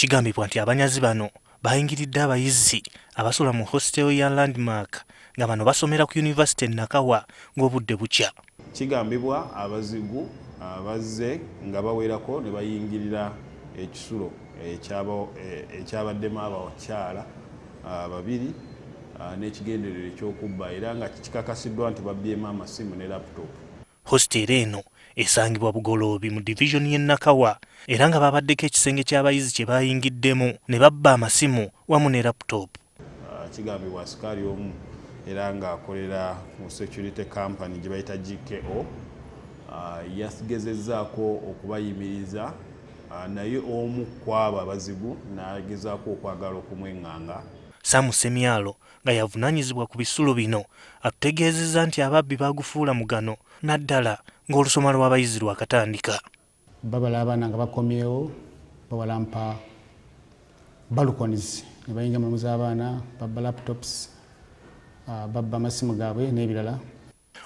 Kigambibwa nti abanyazi bano bayingiridde abayizi abasula mu hostel ya Landmark nga bano basomera ku yunivasite e Nakawa ng'obudde bukya. Kigambibwa abazigu bazze nga bawerako ne bayingirira ekisulo ekyabaddemu abakyala babiri n'ekigendererwa eky'okubba era nga kikakasiddwa nti babbyemu amasimu ne laptop. Hositeero eno esangibwa Bugoloobi mu divizoni y'e Nakawa era nga babaddeko ekisenge ky'abayizi kye bayingiddemu ne babba amasimu wamu ne laptop. Kigambibwa asikaali omu era ng'akolera mu security company gye bayita GKO yagezezzaako okubayimiriza, naye omu ku abo abazigu n'agezaako okwagala okumweŋŋanga. Sam Ssemyalo nga yavunaanyizibwa ku bisulo bino atutegeezezza nti ababbi baagufuula mugano naddala ng'olusoma lw'abayizi lwakatandika. Babala abaana nga bakomyewo, bawalampa balconies ne bayingira mu room z'abaana, babba laptops, babba amasimu gaabwe n'ebirala.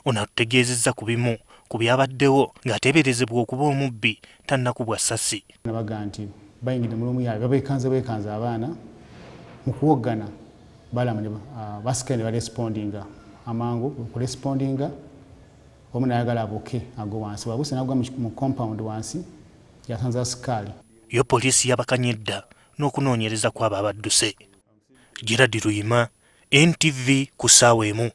Ono atutegeezezza ku bimu ku byabaddewo ng'ateeberezebwa okuba omubbi tannakubwa ssasi. Nabaga nti bayingidde mu room yaabwe, babeekanze beekanze abaana mu kuwoggana, balamu ne basikaali ne barespondinga amangu okurespondinga, omu n'ayagala abuuke agwe wansi, bw'abuuse n'agwa mu compound wansi, yasanze asikaali. Yo poliisi yabakanye dda n'okunoonyereza kw'abo abadduse. Gerard Luyima, NTV ku ssaawa 1.